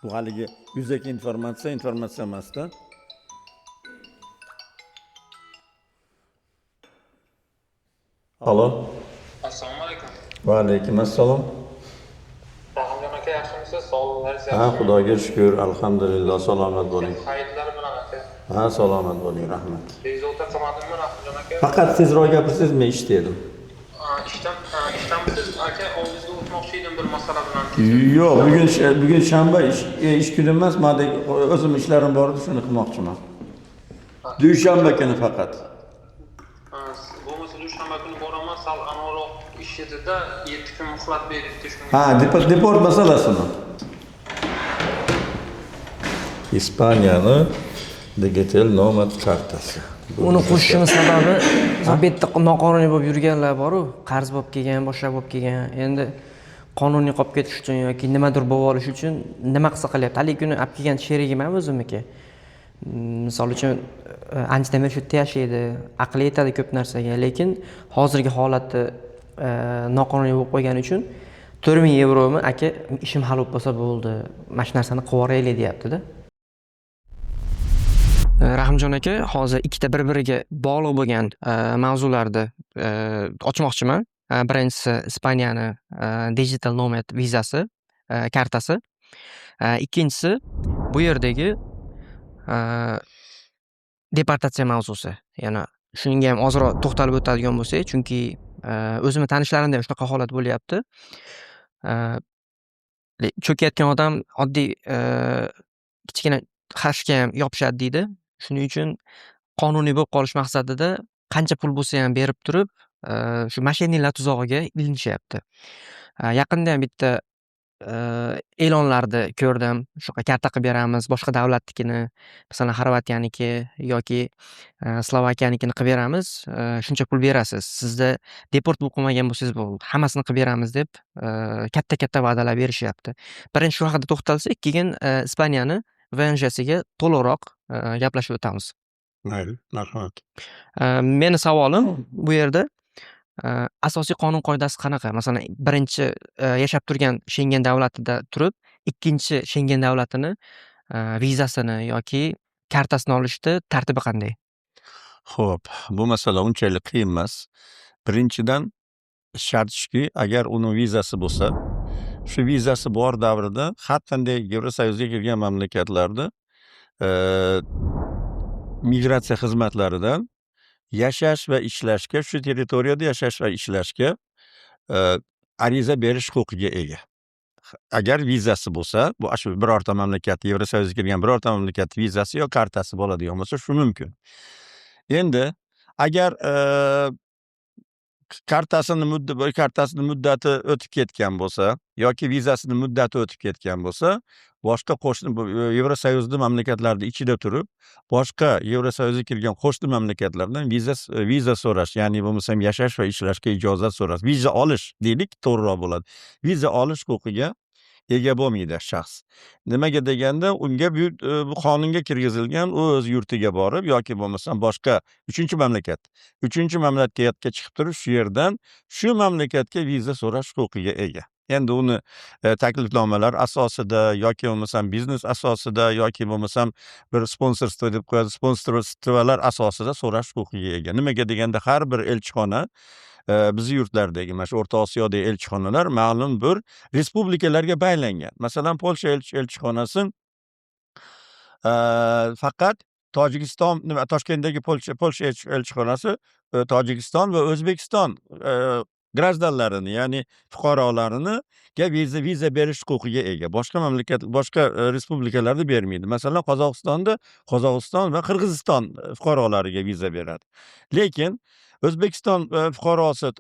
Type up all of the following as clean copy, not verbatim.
Bu haligi yuzaki informatsiya informatsiya emasda. Alo. Assalomu alaykum. Va alaykum assalom. Rahimjon aka, yaxshimisiz? Sog'liqlaringiz Ha, yaxshimi? Xudoga shukur, alhamdulillah, salomat bo'ling. Hayitlar bilan aka. Ha, salomat bo'ling, rahmat. Bezovta qilmadimmi, Rahimjon aka? Faqat tezroq gapirsangiz, men ishda edim. Ha, ishdan, ha, ishdanmisiz aka? Oldingizga o'tmoqchi edim bir masala bilan. Yo'q, bugun shanba, ish kuni emas, manda o'zim ishlarim bor edi, shuni qilmoqchiman. Dushanba kuni faqat. Ha, bo'lmasa dushanba kuni boraman, sal anavroq ish edida, 7 kun muhlat beribdi shunga. Ha, deport masalasimi? Ispaniyani Digital Nomad kartasi. Uni qo'shishimiz sababi, bu yerda noqonuniy bo'lib yurganlar boru, qarz bo'lib kelgan, boshqa bo'lib kelgan. Endi qonuniy qolib ketish uchun yoki nimadir bo'lib olish uchun nima qilsa qilyapti. Haligi kuni olib kelgan sherigim ham o'zimniki. Misol uchun, anchadan beri shu yerda yashaydi, aqli yetadi ko'p narsaga, lekin hozirgi holati noqonuniy bo'lib qo'ygani uchun 4000 yevromi aka, ishim hal bo'lib qolsa bo'ldi, mana shu narsani qilib yuboraylik deyapti-da. Rahimjon aka, hozir ikkita bir-biriga bog'liq bo'lgan mavzularni ochmoqchiman. Birinchisi Ispaniyani Digital Nomad vizasi, kartasi. Ikkinchisi bu yerdagi deportatsiya mavzusi. Yana shunga ham ozroq to'xtalib o'tadigan bo'lsak, chunki o'zimni tanishlarimda ham shunaqa holat bo'lyapti. Cho'kayotgan odam oddiy kichkina xashga ham yopishadi deydi. Shuning uchun qonuniy bo'lib qolish maqsadida qancha pul bo'lsa ham berib turib, shu mashinalar tuzog'iga ilinishyapti. Yaqinda ham bitta e'lonlarni ko'rdim. Shunaqa karta qilib beramiz, boshqa davlatnikini, masalan, Xorvatiyaniki yoki Slovakiyanikini qilib beramiz, shuncha pul berasiz. Sizda deport bo'lib qolmagan bo'lsangiz bo'ldi, hammasini qilib beramiz deb katta-katta va'dalar berishyapti. Birinchi shu haqida to'xtalsak, keyin Ispaniyani VNJsiga to'liqroq gaplashib o'tamiz. Mayli, marhamat. Meni savolim bu yerda asosiy qonun qoidasi qanaqa? Masalan, birinchi yashab turgan Shengen davlatida turib, ikkinchi Shengen davlatini vizasini yoki kartasini olishda tartibi qanday? Xo'p, bu masala unchalik qiyin emas. Birinchidan shart shuki, agar uni vizasi bo'lsa, shu vizasi bor davrida har qanday Yevrosoyuzga kirgan mamlakatlarda migratsiya xizmatlaridan yashash va ishlashga, shu territoriyada yashash va ishlashga ariza berish huquqiga ega. Agar vizasi bo'lsa, bu shu birorta mamlakat, Yevrosoyuzga kirgan birorta mamlakat vizasi yo kartasi bo'ladigan bo'lsa, shu mumkin. Endi agar kartasini muddati o'tib ketgan bo'lsa yoki vizasini muddati o'tib ketgan bo'lsa, boshqa qo'shni Yevrosoyuzni mamlakatlarida ichida turib, boshqa Yevrosoyuzga kirgan qo'shni mamlakatlardan viza so'rash, ya'ni bo'lmasam yashash va ishlashga ijozat so'rash, viza olish deylik, to'g'riroq bo'ladi. Viza olish huquqiga ega bo'lmaydi shaxs. Nimaga deganda, unga bu qonunga kirgizilgan, u o'z yurtiga borib yoki bo'lmasam boshqa uchinchi mamlakatga chiqib turib, shu yerdan shu mamlakatga viza so'rash huquqiga ega. Endi uni taklifnomalar asosida yoki bo'lmasam biznes asosida yoki bo'lmasam bir sponsorство deb qo'yadi, sponsorstvolar asosida so'rash huquqiga ega. Nimaga deganda, har bir elchixona, bizni yurtlardagi, mana shu O'rta Osiyodagi elchixonalar ma'lum bir respublikalarga baylangan. Masalan, Polsha elchixonasi faqat Tojikiston, nima, Toshkentdagi Polsha elchixonasi Tojikiston va O'zbekiston граждан larini, ya'ni fuqarolarini viza berish huquqiga ega. Boshqa mamlakat, boshqa respublikalarda bermaydi. Masalan, Qozog'istonda Qozog'iston va Qirg'iziston fuqarolariga viza beradi. Lekin O'zbekiston fuqarosi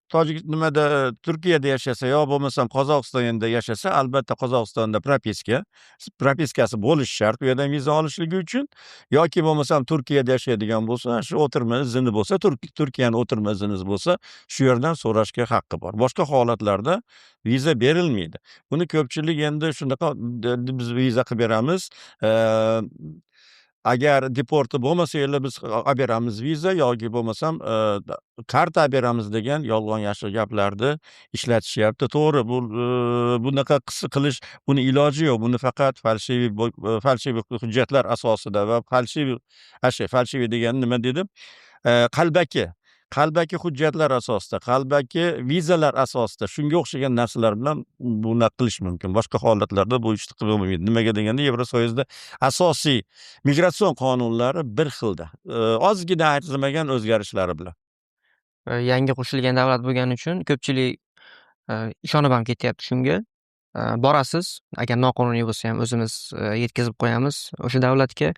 Tojik nimada, Turkiyada yashasa yo bo'lmasam Qozog'istonda yashasa, albatta Qozog'istonda propiskasi bo'lishi shart u yerdan viza olishligi uchun, yoki bo'lmasam Turkiyada yashaydigan bo'lsa, shu o'tirma izni bo'lsa, Turkiyani o'tirma izni bo'lsa, shu yerdan so'rashga haqqi bor. Boshqa holatlarda viza berilmaydi. Buni ko'pchilik endi shunaqa biz viza qilib beramiz. Agar депорт bo'lmasanglar, biz olib beramiz viza yoki bo'lmasam karta olib beramiz degan yolg'on yashiq gaplarni ishlatishyapti. To'g'ri, bu bunaqa qilish, buni iloji yo'q. Buni faqat фальшивый hujjatlar asosida va фальшивый, shu фальшивый degani nima dedim, qalbaki hujjatlar asosida, qalbaki vizalar asosida, shunga o'xshagan narsalar bilan bunaqa qilish mumkin. Boshqa holatlarda bu ishni qilib bo'lmaydi. Nimaga deganda, Yevrosoyuzda asosiy migratsion qonunlari bir xilda, ozgina arzimagan o'zgarishlari bilan. Yangi qo'shilgan davlat bo'lgani uchun ko'pchilik ishonib ham ketyapti shunga. Borasiz, agar noqonuniy bo'lsa ham, o'zimiz yetkazib qo'yamiz o'sha davlatga,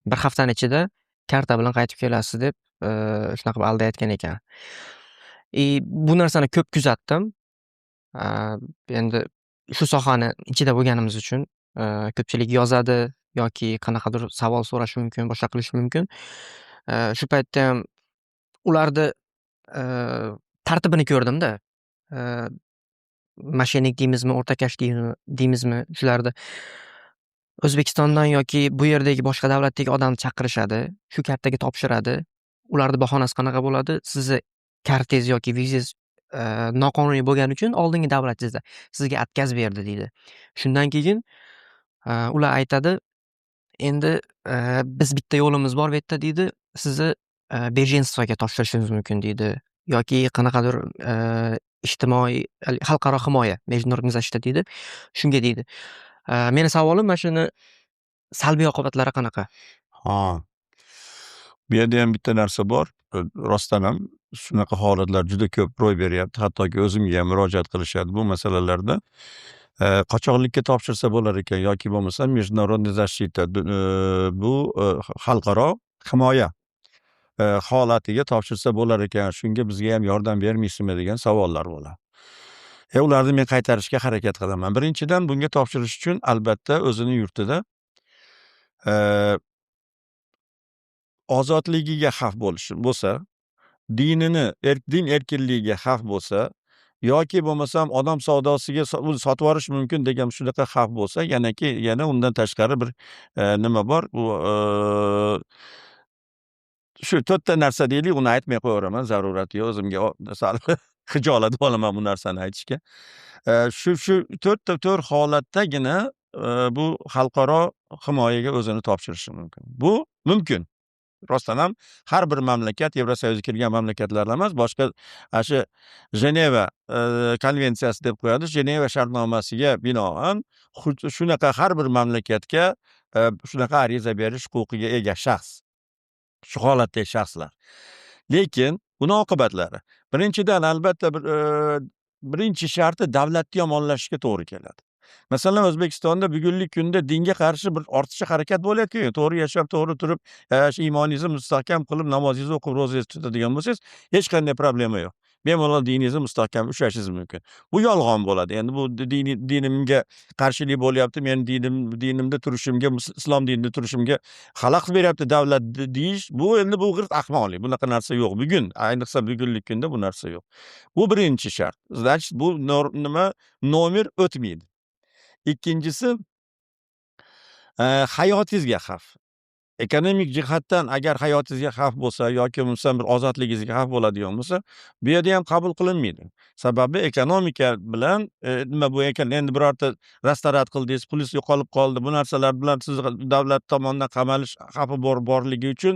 bir haftani ichida karta bilan qaytib kelasiz deb shunaqa qilib aldayotgan ekan. И bu narsani ko'p kuzatdim. Endi shu sohani ichida bo'lganimiz uchun ko'pchilik yozadi yoki qanaqadir savol so'rashi mumkin, boshqa qilishi mumkin. Shu paytda ham ularni tartibini ko'rdimda. Мошенник deymizmi, o'rtakash deymizmi, shularni O'zbekistondan yoki bu yerdagi boshqa davlatdagi odamni chaqirishadi, shu kartaga topshiradi. Ularni bahonasi qanaqa bo'ladi? Sizni kartangiz yoki vizangiz noqonuniy bo'lgani uchun oldingi davlatingizda sizga отказ berdi deydi. Shundan keyin ular aytadi, endi biz bitta yo'limiz bor bu yerda deydi, sizni беженство ga topshirishimiz mumkin deydi yoki qanaqadir ijtimoiy, xalqaro himoya, международный защита deydi, shunga deydi. Meni savolim, mana shuni salbiy oqibatlari qanaqa? Ha. Bu yerda ham bitta narsa bor. Rostdan ham shunaqa holatlar juda ko'p ro'y beryapti. Hattoki o'zimga ham murojaat qilishadi bu masalalarda. Qochoqlikka topshirsa bo'lar ekan yoki bo'lmasa международный защита, bu xalqaro himoya holatiga topshirsa bo'lar ekan, shunga bizga ham yordam bermaysizmi degan savollar bo'ladi. Ularni men qaytarishga harakat qilaman. Birinchidan, bunga topshirish uchun albatta o'zini yurtida ozodligiga xavf bo'lishi bo'lsa, dinini, din erkinligiga xavf bo'lsa yoki bo'lmasam odam savdosiga sotib yuborish mumkin degan shunaqa xavf bo'lsa, yanaki yana undan tashqari bir nima bor, bu shu to'rtta narsa deylik, uni aytmay qo'yaveraman, zarurati yo'q, o'zimga sal xijolat bo'laman bu narsani aytishga. Shu to'rtta, to'rt holatdagina bu xalqaro himoyaga o'zini topshirishi mumkin. Bu mumkin. Rostdan ham har bir mamlakat, Yevrosoyuzga kirgan mamlakatlar emas, boshqa ana shu Jeneva konvensiyasi deb qo'yadi. Jeneva shartnomasiga binoan shunaqa har bir mamlakatga shunaqa ariza berish huquqiga ega shaxs. Shu holatdagi shaxslar. Lekin buni oqibatlari. Birinchidan, albatta bir birinchi sharti davlatni yomonlashga to'g'ri keladi. Masalan, O'zbekistonda bugungi kunda dinga qarshi bir ortiqcha harakat bo'layotgan yo'q. To'g'ri yashab, to'g'ri turib, shu iymoningizni mustahkam qilib, namozingizni o'qib, ro'zangizni tutadigan bo'lsangiz, hech qanday problema yo'q. Bemalol diningizni mustahkam ushlashingiz mumkin. Bu yolg'on bo'ladi. Endi bu dinimga qarshilik bo'lyapti, men dinimda turishimga, islom dinida turishimga xalaqit beryapti davlat deyish, bu endi bu g'irt ahmoqlik. Bunaqa narsa yo'q. Bugun, ayniqsa bugungi kunda bu narsa yo'q. Bu birinchi shart. Значит, bu nima nomer o'tmaydi. Ikkinchisi, hayotingizga xavf. Ekonomik jihatdan agar hayotingizga xavf bo'lsa yoki bo'lmasam bir ozodligingizga xavf bo'ladigan bo'lsa, bu yerda ham qabul qilinmaydi. Sababi ekonomika bilan nima bu ekan, endi birorta растрата qildingiz, pulingiz yo'qolib qoldi, bu narsalar bilan siz davlat tomonidan qamalish xavfi borligi uchun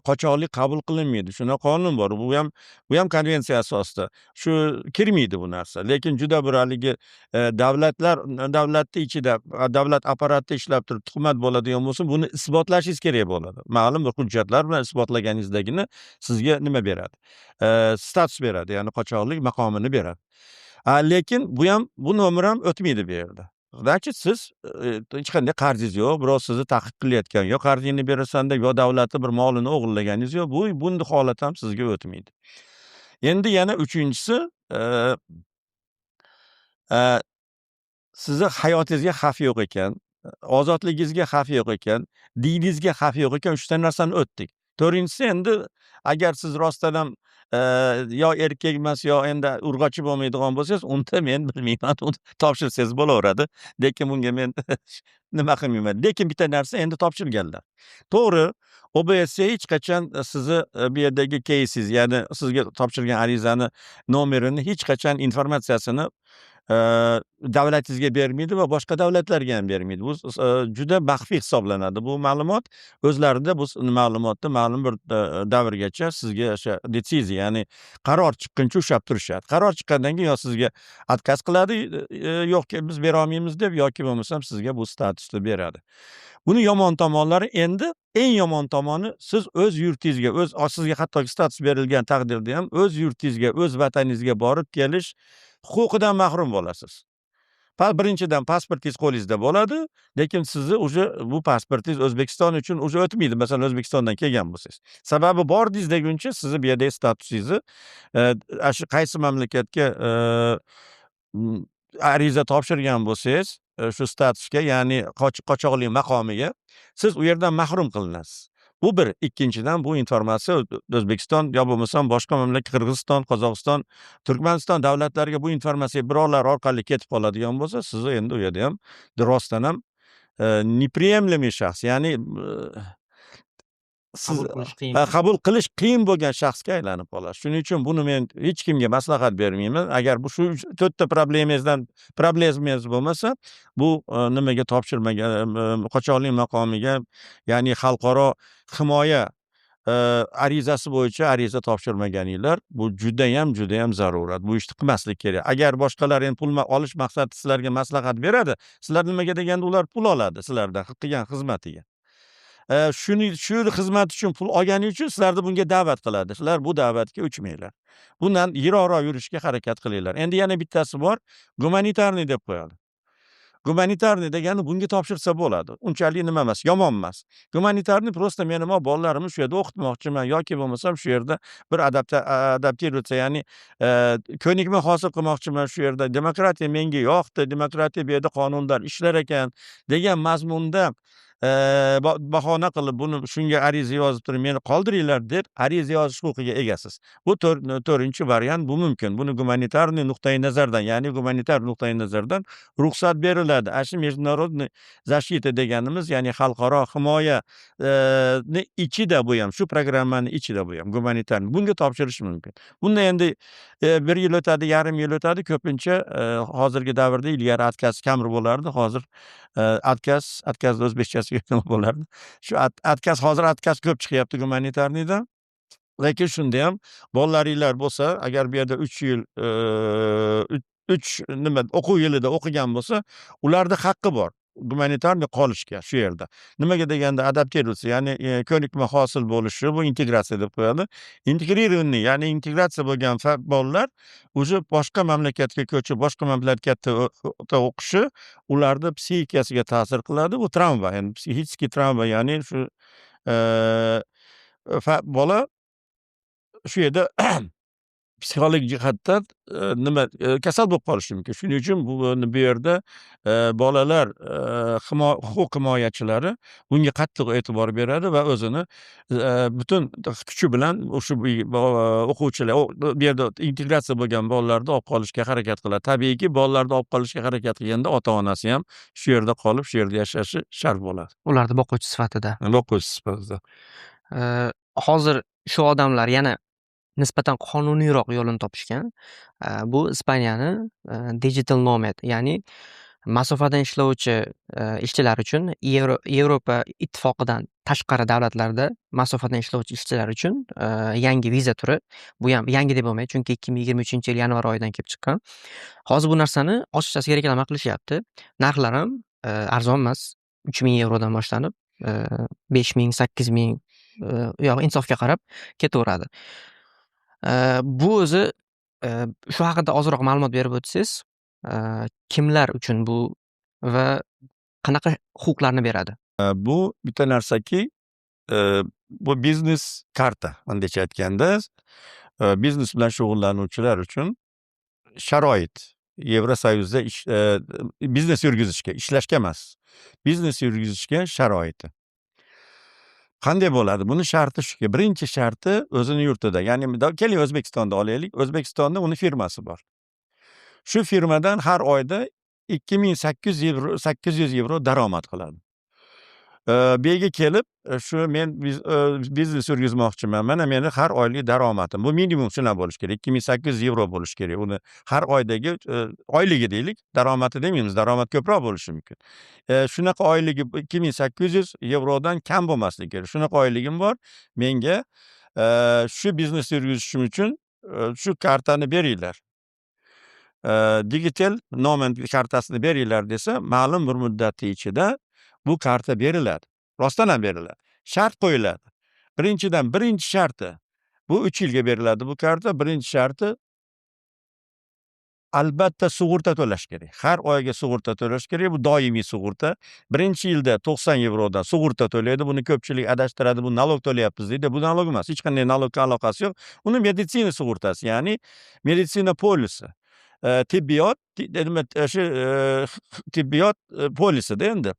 qochoqlik qabul qilinmaydi. Shunaqa qonun bor. Bu ham konvensiya asosida. Shu kirmaydi bu narsa. Lekin juda bir haligi davlatlar, davlatni ichida, davlat apparatida ishlab turib tuhmat bo'ladigan bo'lsa, buni isbotlashingiz kerak bo'ladi. Ma'lum bir hujjatlar bilan isbotlaganingizdagina sizga nima beradi? Status beradi, ya'ni qochoqlik maqomini beradi. Lekin bu ham, bu nomer ham o'tmaydi bu yerda. Значит, siz hech qanday qarzingiz yo'q, birov sizni ta'qib qilayotgani yo'q, qarzingni berasan deb yo davlatni bir molini o'g'irlaganingiz yo'q. Bu bunday holat ham sizga o'tmaydi. Endi yana uchinchisi, sizni hayotingizga xavf yo'q ekan, ozodligingizga xavf yo'q ekan, diningizga xavf yo'q ekan, uchta narsani o'tdik. To'rtinchisi, endi agar siz rostdan ham yo erkak emas, yo endi urg'ochi bo'lmaydigan bo'lsangiz, unda men bilmayman, uni topshirsangiz bo'laveradi. Lekin bunga men nima qilmayman. Lekin bitta narsa, endi topshirganlar. To'g'ri, ОБСЕ hech qachon sizni bu yerdagi keysingiz, ya'ni sizga topshirgan arizani nomerini, hech qachon informatsiyasini davlatingizga bermaydi va boshqa davlatlarga ham bermaydi. Bu juda maxfiy hisoblanadi. Bu ma'lumot o'zlarida, bu ma'lumotni ma'lum bir davrgacha, sizga o'sha detsiziya, ya'ni qaror chiqquncha ushlab turishadi. Qaror chiqqandan keyin yo sizga отказ qiladi, yo'q, biz bera olmaymiz deb, yoki bo'lmasam sizga bu statusni beradi. Buni yomon tomonlari, endi eng yomon tomoni, siz o'z yurtingizga, o'z sizga hattoki status berilgan taqdirda ham o'z yurtingizga, o'z vataningizga borib kelish huquqidan mahrum bo'lasiz. Birinchidan, pasportingiz qo'lingizda bo'ladi, lekin sizni уже bu pasportingiz O'zbekiston uchun уже o'tmaydi. Masalan, O'zbekistondan kelgan bo'lsangiz. Sababi bordingiz deguncha sizni bu yerdagi statusingizni ana shu qaysi mamlakatga ariza topshirgan bo'lsangiz, shu statusga, ya'ni qochoqlik maqomiga, siz u yerdan mahrum qilinasiz. Bu bir. Ikkinchidan, bu informatsiya O'zbekiston yo bo'lmasam boshqa mamlakat, Qirg'iziston, Qozog'iston, Turkmaniston davlatlariga bu informatsiya birovlar orqali ketib qoladigan bo'lsa, sizni endi u yerda ham rostdan ham неприемлемый shaxs, ya'ni siz Qabul qilish qiyin. Qabul qilish qiyin bo'lgan shaxsga aylanib qolasiz. Shuning uchun buni men hech kimga maslahat bermayman. Agar bu shu to'rtta problemangiz bo'lmasa, bu nimaga topshirmagan, qochoqlik maqomiga, ya'ni xalqaro himoya arizasi bo'yicha ariza topshirmaganinglar, bu judayam, judayam zarurat. Bu ishni qilmaslik kerak. Agar boshqalar endi pul olish maqsadida sizlarga maslahat beradi, sizlar nimaga deganda, ular pul oladi sizlardan qilgan xizmatiga. Shuni, shu xizmat uchun pul olgani uchun sizlarni bunga da'vat qiladi. Sizlar bu da'vatga uchmanglar. Bundan yiroqroq yurishga harakat qilinglar. Endi yana bittasi bor, гуманитарный deb qo'yadi. Гуманитарный degani, bunga topshirsa bo'ladi. Unchalik nima emas, yomon emas. Гуманитарный просто men nima, bolalarimni shu yerda o'qitmoqchiman yoki bo'lmasam shu yerda bir адаптироваться, ya'ni ko'nikma hosil qilmoqchiman shu yerda. Demokratiya menga yoqdi, demokratiya, bu yerda qonunlar ishlar ekan degan mazmunda bahona qilib, buni shunga ariza yozib turib, meni qoldiringlar deb ariza yozish huquqiga egasiz. Bu to'rtinchi variant, bu mumkin. Buni гуманитарный nuqtai nazardan, ya'ni gumanitar nuqtai nazardan ruxsat beriladi. Ana shu международный защита deganimiz, ya'ni xalqaro himoya ni ichida bu ham, shu programmani ichida bu ham gumanitar. Bunga topshirish mumkin. Bunda endi bir yil o'tadi, yarim yil o'tadi. Ko'pincha hozirgi davrda, ilgari отказ kamroq bo'lardi. Hozir отказ, отказ ni o'zbekchasiga nima bo'lardi? Shu отказ, hozir отказ ko'p chiqyapti гуманитарный dan. Lekin shunda ham bolalaringlar bo'lsa, agar bu yerda 3 yil, 3 nima, o'quv yilida o'qigan bo'lsa, ularda haqqi bor гуманитарный qolishga shu yerda. Nimaga deganda, адаптироваться, ya'ni ko'nikma hosil bo'lishi, bu integratsiya deb qo'yadi. Интегрированный, ya'ni integratsiya bo'lgan bolalar уже boshqa mamlakatga ko'chib, boshqa mamlakatda o'qishi ularni psixikasiga ta'sir qiladi. Bu travma, ya'ni психический travma, ya'ni shu bola shu yerda psixologik jihatdan nima, kasal bo'lib qolishi mumkin. Shuning uchun bu yerda bolalar huquq himoyachilari bunga qattiq e'tibor beradi va o'zini butun kuchi bilan o'sha o'quvchilar, bu yerda integratsiya bo'lgan bolalarni olib qolishga harakat qiladi. Tabiiyki, bolalarni olib qolishga harakat qilganda ota onasi ham shu yerda qolib, shu yerda yashashi shart bo'ladi. Ularni boquvchi sifatida. Boquvchi sifatida. Hozir shu odamlar yana nisbatan qonuniyroq yo'lini topishgan. Bu Ispaniyani digital nomad, ya'ni masofadan ishlovchi ishchilar uchun, Yevropa Ittifoqidan tashqari davlatlarda masofadan ishlovchi ishchilar uchun yangi viza turi. Bu ham yangi deb bo'lmaydi, chunki 2023-yil yanvar oyidan kelib chiqqan. Hozir bu narsani ochiqchasiga reklama qilishyapti. Narxlar ham arzon emas. 3000 yevrodan boshlanib, 5000, 8000, u yog'i insofga qarab ketaveradi. Bu o'zi, shu haqida ozroq ma'lumot berib o'tsangiz, kimlar uchun bu va qanaqa huquqlarni beradi? Bu bitta narsaki, bu biznes karta, bundacha aytganda, biznes bilan shug'ullanuvchilar uchun sharoit. Yevrosoyuzda ish, biznes yurgizishga, ishlashga emas, biznes yurgizishga sharoiti. Qanday bo'ladi? Buni sharti shuki, birinchi sharti o'zini yurtida, ya'ni keling, O'zbekistonda olaylik. O'zbekistonda uni firmasi bor. Shu firmadan har oyda 2800 yevro, 800 yevro daromad qiladi. Bu yerga kelib, shu men biznes yurgizmoqchiman, mana meni har oylik daromadim. Bu minimum shunaqa bo'lishi kerak, 2800 yevro bo'lishi kerak uni har oydagi oyligi deylik, daromadi demaymiz, daromad ko'proq bo'lishi mumkin. Shunaqa oyligi 2800 yevrodan kam bo'lmasligi kerak. Shunaqa oyligim bor, menga shu biznesni yurgizishim uchun shu kartani beringlar, digital nomad kartasini beringlar desa, ma'lum bir muddatni ichida bu karta beriladi. Rostdan ham beriladi. Shart qo'yiladi. Birinchidan, birinchi sharti, bu 3 yilga beriladi bu karta. Birinchi sharti, albatta sug'urta to'lash kerak. Har oyga sug'urta to'lash kerak. Bu doimiy sug'urta. Birinchi yilda 90 yevrodan sug'urta to'laydi. Buni ko'pchilik adashtiradi, bu налог to'layapmiz deydi. Bu налог emas, hech qanday налог ga aloqasi yo'q. Uni meditsina sug'urtasi, ya'ni meditsina polisi. Tibbiyot nima, shu tibbiyot polisida endi.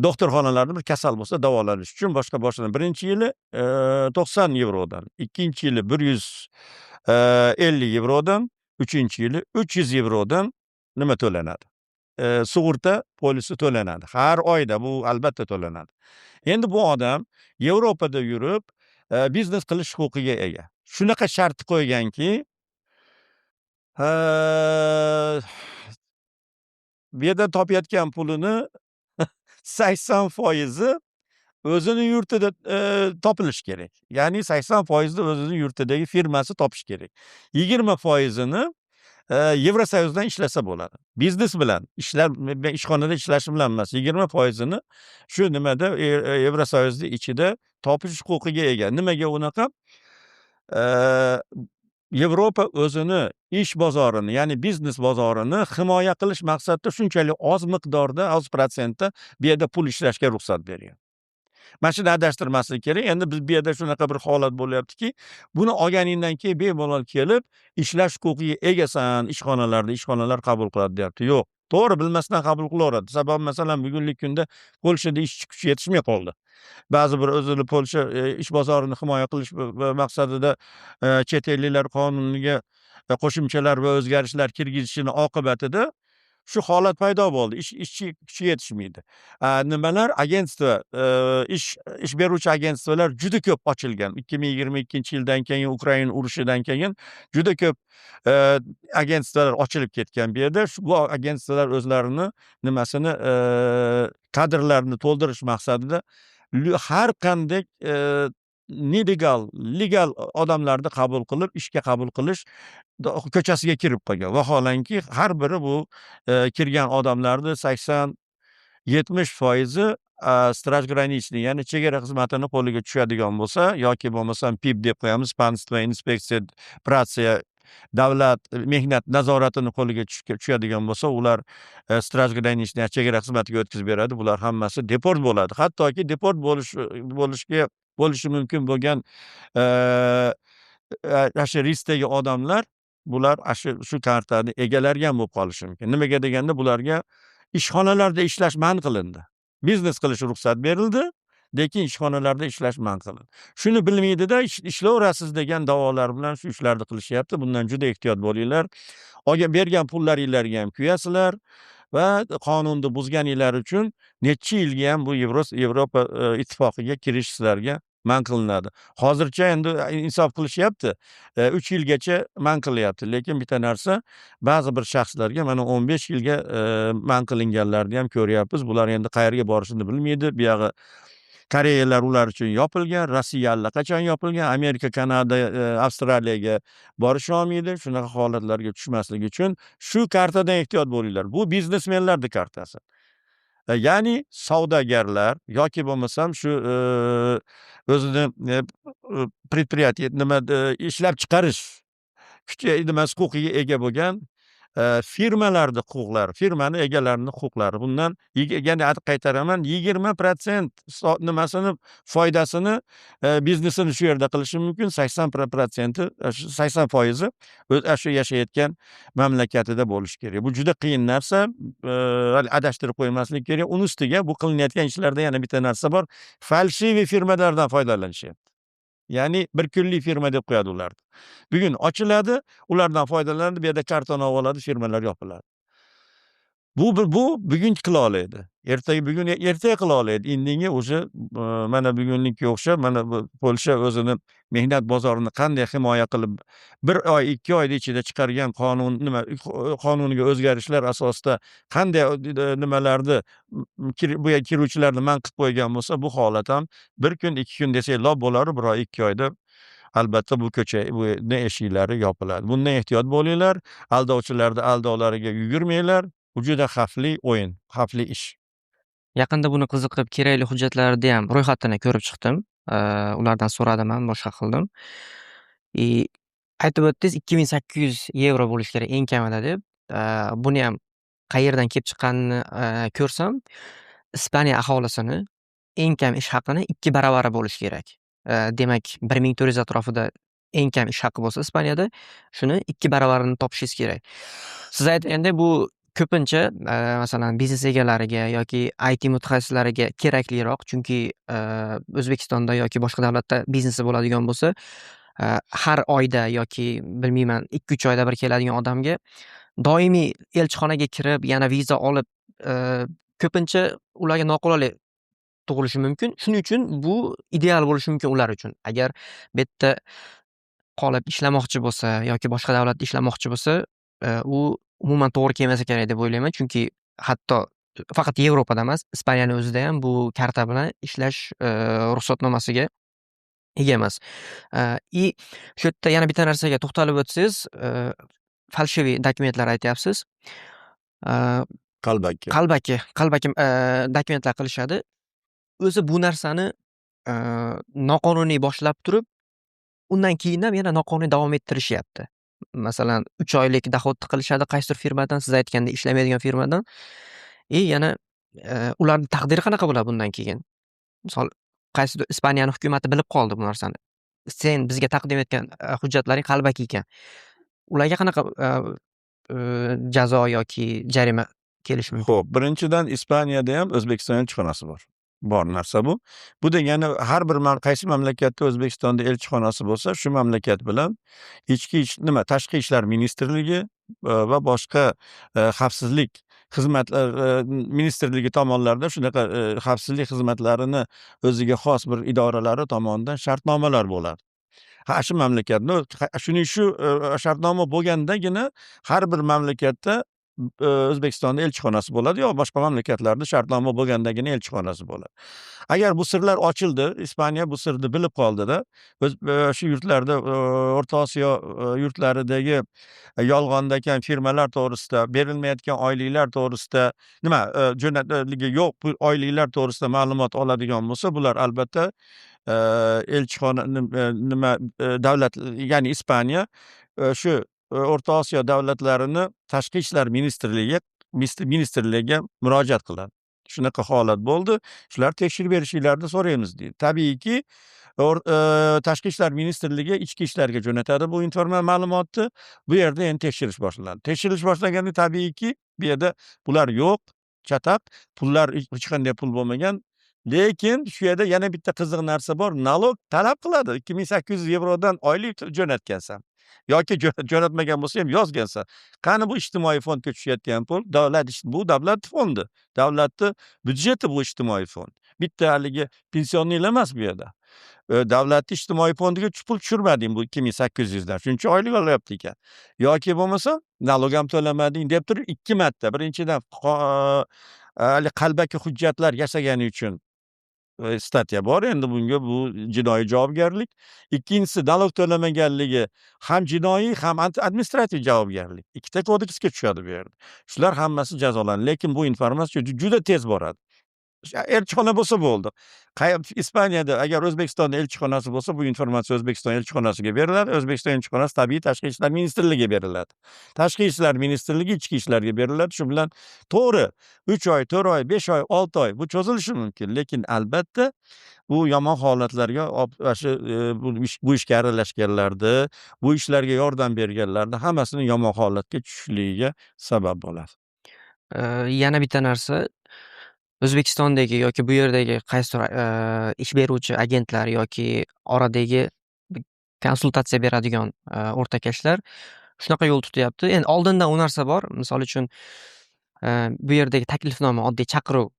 Doktorxonalarda bir kasal bo'lsa davolanish uchun, boshqa boshqa. Birinchi yili 90 yevrodan, ikkinchi yili 150 yevrodan, uchinchi yili 300 yevrodan nima to'lanadi? Sug'urta polisi to'lanadi. Har oyda bu albatta to'lanadi. Endi bu odam Yevropada yurib, biznes qilish huquqiga ega. Shunaqa shart qo'yganki, bu yerdan topayotgan pulini 80 foizi o'zini yurtida topilishi kerak. Ya'ni 80 foizni o'zini yurtidagi firmasi topishi kerak. 20 foizini Евросоюз dan ishlasa bo'ladi. Biznes bilan, ishlar, ishxonada ishlashi bilan emas, 20 foizini shu nimada, Евросоюз ni ichida topish huquqiga ega. Nimaga unaqa? Yevropa o'zini ish bozorini, ya'ni biznes bozorini himoya qilish maqsadida shunchalik oz miqdorda, oz protsentda bu yerda pul ishlashga ruxsat bergan. Mana shuni adashtirmaslik kerak. Endi biz bu yerda shunaqa bir holat bo'lyaptiki, buni olganingdan keyin bemalol kelib ishlash huquqiga egasan ishxonalarda, ishxonalar qabul qiladi deyapti. Yo'q. To'g'ri, bilmasdan qabul qilaveradi. Sababi, masalan, bugungi kunda Polshada ishchi kuchi yetishmay qoldi. Ba'zi bir o'zini Polsha ish bozorini himoya qilish maqsadida chet elliklar qonuniga qo'shimchalar va o'zgarishlar kirgizishini oqibatida shu holat paydo bo'ldi. Ishchi kuchi yetishmaydi. Nimalar агентство, ish beruvchi агентство lar juda ko'p ochilgan. 2022-yildan keyin, Ukraina urushidan keyin juda ko'p агентство lar ochilib ketgan bu yerda. Shu bu агентство lar o'zlarini nimasini, kadrlarni to'ldirish maqsadida har qanday нелегал, legal odamlarni qabul qilib, ishga qabul qilish ko'chasiga kirib qolgan. Vaholanki, har biri bu kirgan odamlarni 80-70 foizi страж граничный, ya'ni chegara xizmatini qo'liga tushadigan bo'lsa yoki bo'lmasam ПИП deb qo'yamiz, Панство инспекция працы, davlat mehnat nazoratini qo'liga tushadigan bo'lsa, ular страж граничный, chegara xizmatiga o'tkazib beradi. Bular hammasi deport bo'ladi. Hattoki deport bo'lishi mumkin bo'lgan ana shu riskdagi odamlar, bular ana shu kartani egalari ham bo'lib qolishi mumkin. Nimaga deganda, bularga ishxonalarda ishlash man qilindi. Biznes qilish ruxsat berildi, lekin ishxonalarda ishlash man qilindi. Shuni bilmaydida, ishlayverasiz degan da'volar bilan shu ishlarni qilishyapti. Bundan juda ehtiyot bo'linglar. Olgan bergan pullaringlarga ham kuyasizlar va qonunni buzganinglar uchun necha yilga ham bu Yevropa Ittifoqiga kirish sizlarga man qilinadi. Hozircha endi insof qilishyapti. 3 yilgacha man qilyapti. Lekin bitta narsa, ba'zi bir shaxslarga mana 15 yilga man qilinganlarni ham ko'ryapmiz. Bular endi qayerga borishini bilmaydi. Buyog'i Koreyalar ular uchun yopilgan, Rossiya allaqachon yopilgan, Amerika, Kanada, Avstraliyaga borisholmaydi. Shunaqa holatlarga tushmaslik uchun shu kartadan ehtiyot bo'linglar. Bu biznesmenlarni kartasi. Ya'ni savdogarlar yoki bo'lmasam shu o'zini предприятие, nima, ishlab chiqarish kuchi, nimasi, huquqiga ega bo'lgan Firmalarni huquqlari, firmani egalarini huquqlari. Bundan yana qaytaraman, 20% nimasini, foydasini, biznesini shu yerda qilishi mumkin, 80%i, 80%i o'zi shu yashayotgan mamlakatida bo'lishi kerak. Bu juda qiyin narsa, adashtirib qo'ymaslik kerak. Uni ustiga bu qilinayotgan ishlarda yana bitta narsa bor: фальшивый firmalardan foydalanishyapti, ya'ni bir kunlik firma deb qo'yadi ularni. Bugun ochiladi, ulardan foydalanadi, bu yerda kartani olib oladi, firmalar yopiladi. Bu bugun qila oladi, ertaga, bugun, ertaga qila oladi. Indinga уже mana bugunlikka o'xshab, mana bu Polsha o'zini mehnat bozorini qanday himoya qilib, bir oy, 2 oyni ichida chiqargan qonun, nima, qonuniga o'zgarishlar asosida qanday nimalarni, bu yerga kiruvchilarni man qilib qo'ygan bo'lsa, bu holat ham bir kun, 2 kun desak lop bo'lar, bir oy, 2 oyda albatta bu ko'cha, bu eshiklari yopiladi. Bundan ehtiyot bo'linglar, aldovchilarni aldovlariga yugurmanglar. Bu juda xavfli o'yin, xavfli ish. Yaqinda buni qiziqib, kerakli hujjatlarni ham ro'yxatini ko'rib chiqdim. Ulardan so'radim ham, boshqa qildim. И aytib o'tdingiz, 2800 yevro bo'lishi kerak eng kamida deb. Buni ham qayerdan kelib chiqqanini ko'rsam, Ispaniya aholisini eng kam ish haqini ikki baravari bo'lishi kerak. Demak, 1400 atrofida eng kam ish haqi bo'lsa Ispaniyada, shuni ikki baravarini topishingiz kerak. Siz aytgandek, bu ko'pincha, masalan, biznes egalariga yoki IT mutaxassislariga kerakliroq, chunki O'zbekistonda yoki boshqa davlatda biznesi bo'ladigan bo'lsa, har oyda yoki, bilmayman, 2-3 oyda bir keladigan odamga doimiy elchixonaga kirib, yana viza olib, ko'pincha ularga noqulaylik tug'ilishi mumkin. Shuning uchun bu ideal bo'lishi mumkin ular uchun. Agar bu yerda qolib ishlamoqchi bo'lsa yoki boshqa davlatda ishlamoqchi bo'lsa, u umuman to'g'ri kelmasa kerak deb o'ylayman. Chunki hatto faqat Yevropada emas, Ispaniyani o'zida ham bu karta bilan ishlash ruxsatnomasiga ega emas. И shu yerda yana bitta narsaga to'xtalib o'tsangiz, фальшивый dokumentlar aytyapsiz. Qalbaki. Qalbaki dokumentlar qilishadi. O'zi bu narsani noqonuniy boshlab turib, undan keyin ham yana noqonuniy davom ettirishyapti. Masalan, 3 oylik доход ni qilishadi qaysidir firmadan, siz aytgandek, ishlamaydigan firmadan. И yana ularni taqdiri qanaqa bo'ladi bundan keyin? Misol, qaysidir Ispaniyani hukumati bilib qoldi bu narsani. Sen bizga taqdim etgan hujjatlaring qalbaki ekan. Ularga qanaqa jazo yoki jarima kelishi mumkin? Xo'p, birinchidan, Ispaniyada ham O'zbekiston elchixonasi bor. Bor narsa bu. Bu degani, har bir qaysi mamlakatda O'zbekistonda elchixonasi bo'lsa, shu mamlakat bilan ichki ish, nima, tashqi ishlar ministrligi va boshqa xavfsizlik xizmatlar ministrligi tomonlarida, shunaqa xavfsizlik xizmatlarini o'ziga xos bir idoralari tomonidan shartnomalar bo'ladi. Ha, shu mamlakatni shuning shu shartnoma bo'lgandagina har bir mamlakatda O'zbekistonda elchixonasi bo'ladi yo boshqa mamlakatlarda shartnoma bo'lgandagina elchixonasi bo'ladi. Agar bu sirlar ochildi, Ispaniya bu sirni bilib qoldida, o'z shu yurtlarda, O'rta Osiyo yurtlaridagi yolg'ondakan firmalar to'g'risida, berilmayotgan oyliklar to'g'risida, nima, jo'natligi yo'q bu oyliklar to'g'risida ma'lumot oladigan bo'lsa, bular albatta elchixona, nima, davlat, ya'ni Ispaniya shu O'rta Osiyo davlatlarini tashqi ishlar ministrligiga murojaat qiladi. Shunaqa holat bo'ldi. Shular tekshirib berishinglarni so'raymiz, deydi. Tabiiyki, Tashqi ishlar ministrligi ichki ishlarga jo'natadi bu ma'lumotni. Bu yerda endi tekshirish boshlanadi. Tekshirish boshlanganda, tabiiyki, bu yerda bular yo'q, chataq, pullar, hech qanday pul bo'lmagan. Lekin shu yerda yana bitta qiziq narsa bor. Налог talab qiladi. 2800 yevrodan oylik jo'natgansan yoki jo'natmagan bo'lsa ham yozgansan. Qani bu ijtimoiy fondga tushayotgan pul? Davlat, bu davlat fondi. Davlatni byudjeti bu ijtimoiy fond. Bitta haligi пенсионный lar emas bu yerda. Davlatni ijtimoiy fondiga pul tushirmading bu 2800 dan. Shuning uchun oylik olyapti ekan. Yoki bo'lmasa налог ham to'lamading deb turib ikki marta. Birinchidan, hali qalbaki hujjatlar yasagani uchun статья bor endi bunga, bu jinoiy javobgarlik. Ikkinchisi, налог to'lamaganligi ham jinoiy, ham administrativ javobgarlik. Ikkita kodeksga tushadi bu yerda. Shular hammasi jazolanadi. Lekin bu informatsiya juda tez boradi. Elchixona bo'lsa bo'ldi. Ispaniyada agar O'zbekistonda elchixonasi bo'lsa, bu informatsiya O'zbekiston elchixonasiga beriladi. O'zbekiston elchixonasi tabiiy Tashqi ishlar ministrligiga beriladi. Tashqi ishlar ministrligi ichki ishlarga beriladi. Shu bilan, to'g'ri, 3 oy, 4 oy, 5 oy, 6 oy bu cho'zilishi mumkin, lekin albatta bu yomon holatlarga mana shu bu ishga aralashganlarni, bu ishlarga yordam berganlarni hammasini yomon holatga tushishligiga sabab bo'ladi. Yana bitta narsa, O'zbekistondagi yoki bu yerdagi qaysidir ish beruvchi agentlar yoki oradagi konsultatsiya beradigan o'rtakashlar shunaqa yo'l tutyapti. Endi oldindan u narsa bor. Misol uchun, bu yerdagi taklifnoma, oddiy chaqiruv,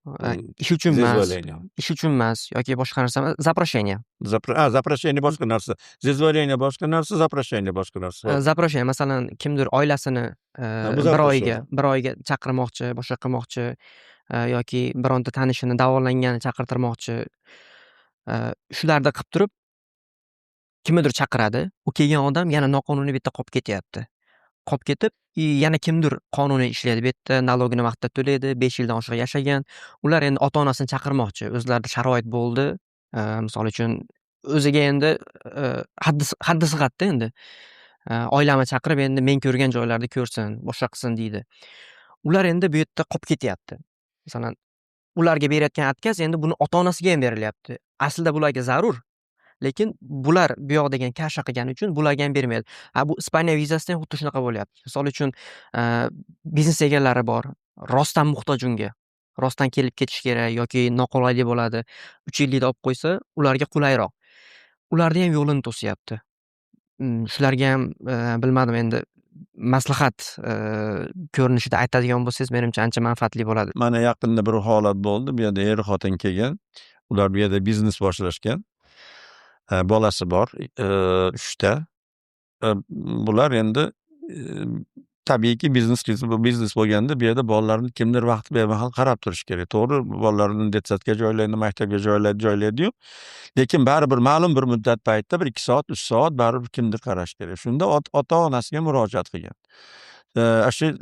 ish uchun emas, Зазволение. ish uchun emas yoki boshqa narsa emas, zaproshение. Zaproshение boshqa narsa. Зазволение boshqa narsa, zaproshение boshqa narsa. Zaproshение, masalan, kimdir oilasini Bu bir zaproshение. oyga chaqirmoqchi, boshqa qilmoqchi yoki bironta tanishini davolangani chaqirtirmoqchi. Shularni qilib turib kimnidir chaqiradi. U kelgan odam yana noqonuniy bu yerda qolib ketyapti. Qolib ketib, и yana kimdir qonuniy ishlaydi bu yerda, налог ini vaqtida to'laydi, 5 yildan oshiq yashagan. Ular endi ota-onasini chaqirmoqchi. O'zlarida sharoit bo'ldi. Misol uchun, o'ziga endi haddi sig'adi-da endi. Oilamni chaqirib, endi men ko'rgan joylarni ko'rsin, boshqa qilsin deydi. Ular endi bu yerda qolib ketyapti. Masalan, ularga berayotgan отказ endi buni ota-onasiga ham berilyapti. Aslida bularga zarur. Lekin bular bu yoq degan kasha qilgani uchun bularga ham bermaydi. A bu Ispaniya vizasida ham xuddi shunaqa bo'lyapti. Misol uchun, biznes egalari bor. Rostdan muhtoj unga. Rostdan kelib ketish kerak yoki noqulaylik bo'ladi. 3 yillikni olib qo'ysa, ularga qulayroq. Ularni ham yo'lini to'syapti. Shularga ham bilmadim endi, maslahat ko'rinishida aytadigan bo'lsangiz, menimcha, ancha manfaatli bo'ladi. Mana yaqinda bir holat bo'ldi. Bu yerda er xotin kelgan. Ular bu yerda biznes boshlashgan. Bolasi bor, uchta. Bular endi tabiiyki biznes biznes bo'lganda bu yerda bolalarni kimdir vaqti bemahal qarab turishi kerak. To'g'ri, bolalarni детсад ga joylaydi, maktabga joylaydi, joylaydiyu, lekin baribir ma'lum bir muddat paytda bir 2 soat, 3 soat baribir kimdir qarashi kerak. Shunda ota onasiga murojaat qilgan.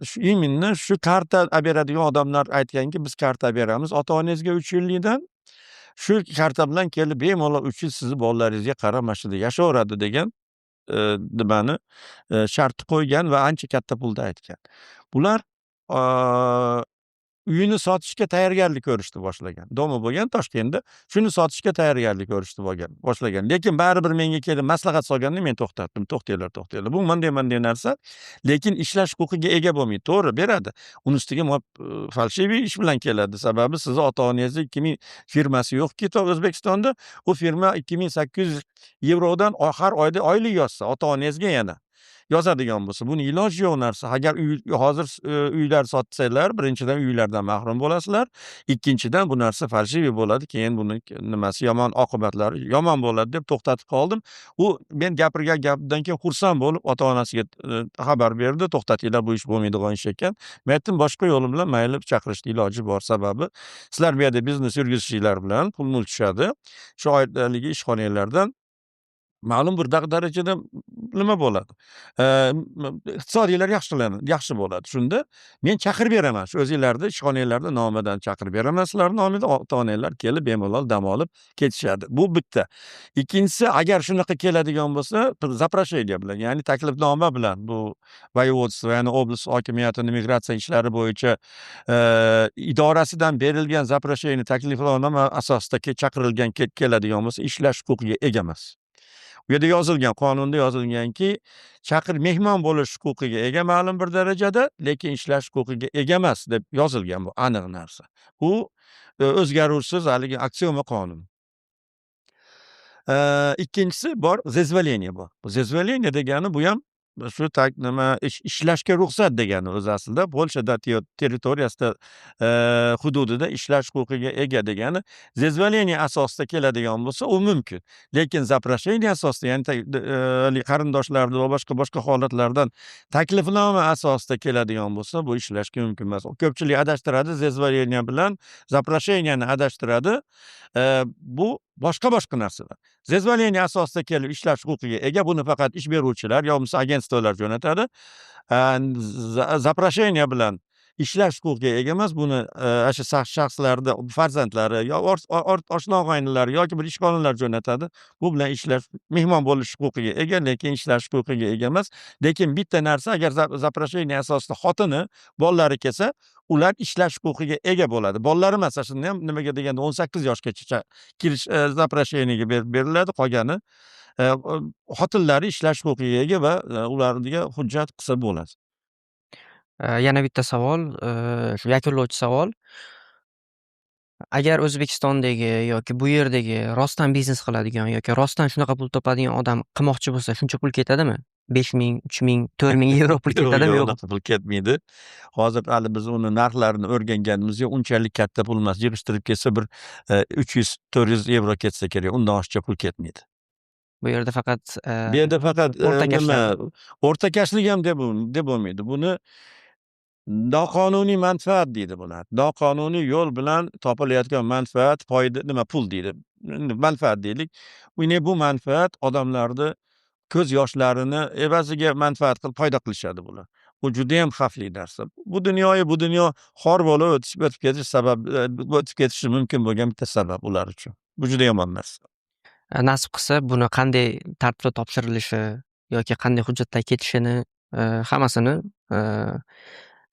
Shu именно shu karta olib beradigan odamlar aytganki, biz karta beramiz ota onangizga 3 yillikdan. Shu karta bilan kelib bemalol 3 yil sizni bolalaringizga qarab mana shu yerda yashayveradi degan nimani, shartni qo'ygan va ancha katta pulda aytgan. Bular uyini sotishga tayyorgarlik ko'rishni boshlagan. Дом i bo'lgan Toshkentda, shuni sotishga tayyorgarlik ko'rishni boshlagan. Lekin baribir menga kelib maslahat solganda men to'xtatdim. To'xtanglar, to'xtanglar. Bu bunday bunday narsa, lekin ishlash huquqiga ega bo'lmaydi. To'g'ri, beradi. Uni ustiga фальшивый ish bilan keladi. Sababi sizni ota-onangizni 2000 firmasi yo'qki O'zbekistonda, u firma 2800 yevrodan har oyda oylik yozsa, ota-onangizga yana yozadigan bo'lsa, buni iloji yo'q narsa. Agar uy hozir uylar sotsanglar, birinchidan, uylardan mahrum bo'lasizlar. Ikkinchidan, bu narsa фальшивый bo'ladi. Keyin buni nimasi yomon, oqibatlari yomon bo'ladi deb to'xtatib qoldim. U men gapirgan gapimdan keyin xursand bo'lib ota-onasiga xabar berdi. To'xtatinglar, bu ish bo'lmaydigan ish ekan. Men aytdim, boshqa yo'li bilan mayli chaqirishni iloji bor. Sababi sizlar bu yerda biznes yurgizishinglar bilan pul mul tushadi. Shu oydagi ishxonanglardan ma'lum bir darajada nima bo'ladi? Iqtisodiylar yaxshilanadi, yaxshi bo'ladi. Shunda men chaqirib beraman. Shu o'zinglarni ishxonanglarni nomidan chaqirib beraman sizlarni nomidan, ota-onanglar kelib bemalol dam olib ketishadi. Bu bitta. Ikkinchisi, agar shunaqa keladigan bo'lsa, zaproshение bilan, ya'ni taklifnoma bilan, bu воеводство, ya'ni oblast hokimiyatini migratsiya ishlari bo'yicha idorasidan berilgan zaproshение, taklifnoma asosida chaqirilgan keladigan bo'lsa, ishlash huquqiga ega emas. Bu yerda yozilgan, qonunda yozilganki, mehmon bo'lish huquqiga ega ma'lum bir darajada, lekin ishlash huquqiga ega emas deb yozilgan, bu aniq narsa. Bu o'zgaruvsiz haligi aksioma qonun. Ikkinchisi bor, зазволение bor. Bu зазволение degani bu ham shu nima, ishlashga ruxsat degani o'zi aslida Polshada territoriyasida, hududida ishlash huquqiga ega degani. Зазволение asosida keladigan bo'lsa, u mumkin. Lekin zaproshение asosida, ya'ni haligi qarindoshlarni va boshqa boshqa holatlardan taklifnoma asosida keladigan bo'lsa, bu ishlashga mumkin emas. Ko'pchilik adashtiradi, зазволение bilan zaproshениeni adashtiradi. Bu boshqa boshqa narsalar. Зазволение asosida kelib ishlash huquqiga ega, buni faqat ish beruvchilar yo bo'lmasa агентство lar jo'natadi. Zaproshение bilan Ishlash huquqiga ega emas. Buni shu shaxslarni farzandlari yo oshna og'aynilari yoki bir ishxonalar jo'natadi. Bu bilan ishlash, mehmon bo'lish huquqiga ega, lekin ishlash huquqiga ega emas. Lekin bitta narsa, agar запрошение asosida xotini, bolalari kelsa, ular ishlash huquqiga ega bo'ladi. Bolalari emas, shunda ham nimaga deganda 18 yoshgacha kirish запрошение ga beriladi, qolgani xotinlari ishlash huquqiga ega va ularga hujjat qilsa bo'ladi. Yana bitta savol, shu yakunlovchi savol. Agar O'zbekistondagi yoki bu yerdagi rostdan biznes qiladigan yoki rostdan shunaqa pul topadigan odam qilmoqchi bo'lsa, shuncha pul ketadimi? 5000, 3000, 4000 yevro pul ketadimi, Yo'q, yo'qmi? Unaqa pul ketmaydi. Hozir hali biz uni narxlarini o'rganganimiz yo'q. Unchalik katta pul emas. Yig'ishtirib kelsa, bir 300-400 yevro ketsa kerak. Undan oshiqcha pul ketmaydi. Bu yerda faqat Bu yerda faqat o'rtakashlar. Nima, o'rtakashlik ham deb bo'lmaydi. Buni noqonuniy manfaat deydi buni. Noqonuniy yo'l bilan topilayotgan manfaat, foyda, nima, pul deydi. Manfaat deylik. Bu manfaat odamlarni ko'z yoshlarini evaziga manfaat qilib foyda qilishadi bular. Bu judayam xavfli narsa. Bu dunyoyi bu dunyo xor bo'lib o'tib ketish sabab, o'tib ketishi mumkin bo'lgan bitta sabab ular uchun. Bu juda yomon narsa. Nasib qilsa, buni qanday tartibda topshirilishi yoki qanday hujjatlar ketishini, hammasini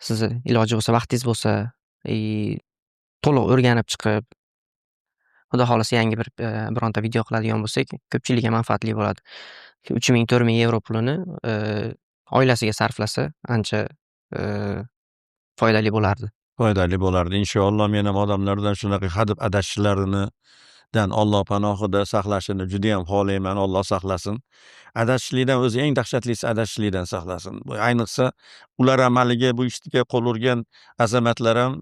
sizni iloji bo'lsa, vaqtingiz bo'lsa, to'liq o'rganib chiqib, Xudo xohlasa, yangi bir bironta video qiladigan bo'lsak, ko'pchilikka manfaatli bo'ladi. 3000, 4000 yevro pulini oilasiga sarflasa, ancha foydali bo'lardi. Foydali bo'lardi. Inshaalloh, men ham odamlardan shunaqa hadeb adashishlarini dan Alloh panohida saqlashini judayam xohlayman. Alloh saqlasin. Adashishlikdan, o'zi eng dahshatlisi, adashishlikdan saqlasin. Bu ayniqsa ular ham, haligi bu ishga qo'l urgan azamatlar ham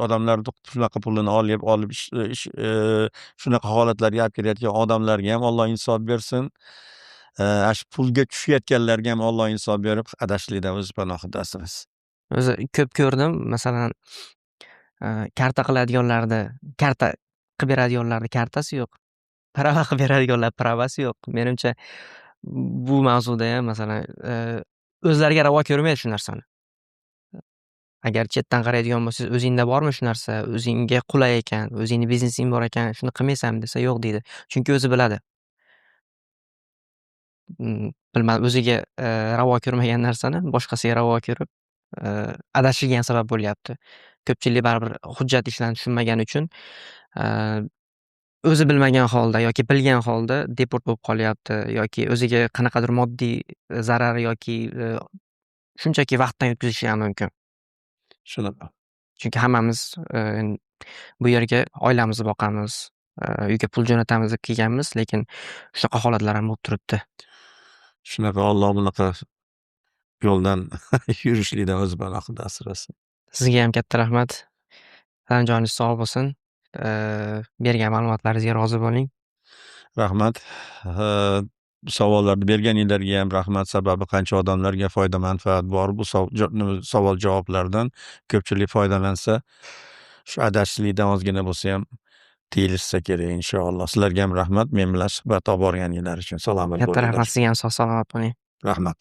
odamlarni shunaqa pulini olib ish shunaqa holatlarga olib kelayotgan odamlarga ham Alloh insof bersin. Ana shu pulga tushayotganlarga ham Alloh insof berib, adashishlikdan o'zi panohida asrasin. O'zi ko'p ko'rdim, masalan, karta qiladiganlarni, karta qilib beradiganlarni kartasi yo'q. Права qilib beradiganlar права si yo'q. Menimcha, bu mavzuda ham, masalan, o'zlariga ravo ko'rmaydi shu narsani. Agar chetdan qaraydigan bo'lsangiz, o'zingda bormi shu narsa, o'zingga qulay ekan, o'zingni biznesing bor ekan, shuni qilmaysanmi desa, yo'q deydi. Chunki o'zi biladi. Bilmadim, o'ziga ravo ko'rmagan narsani boshqasiga ravo ko'rib, adashishiga ham sabab bo'lyapti. Ko'pchilik baribir hujjat ishlarini tushunmagani uchun o'zi bilmagan holda yoki bilgan holda deport bo'lib qolyapti yoki o'ziga qanaqadir moddiy zarar yoki shunchaki vaqtdan yutkazishi ham mumkin. Shunaqa. Chunki hammamiz bu yerga oilamizni boqamiz, uyga pul jo'natamiz deb kelganmiz, lekin shunaqa holatlar ham bo'lib turibdi. Shunaqa, Alloh bunaqa yo'ldan yurishlikdan o'zi panohida asrasin. Sizga ham katta rahmat. Tan joningiz sog' bo'lsin. Bergan ma'lumotlaringizga rozi bo'ling. Rahmat. Savollarni berganinglarga ham rahmat. Sababi qancha odamlarga foyda, manfaat bor bu savol javoblardan ko'pchilik foydalansa, shu adashishlikdan ozgina bo'lsa ham tiyilishsa kerak, inshaalloh. Sizlarga ham rahmat, men bilan suhbat olib borganinglar uchun. Salomat Katta bo'linglar. rahmat sizga ham, sog' salomat bo'ling. Rahmat.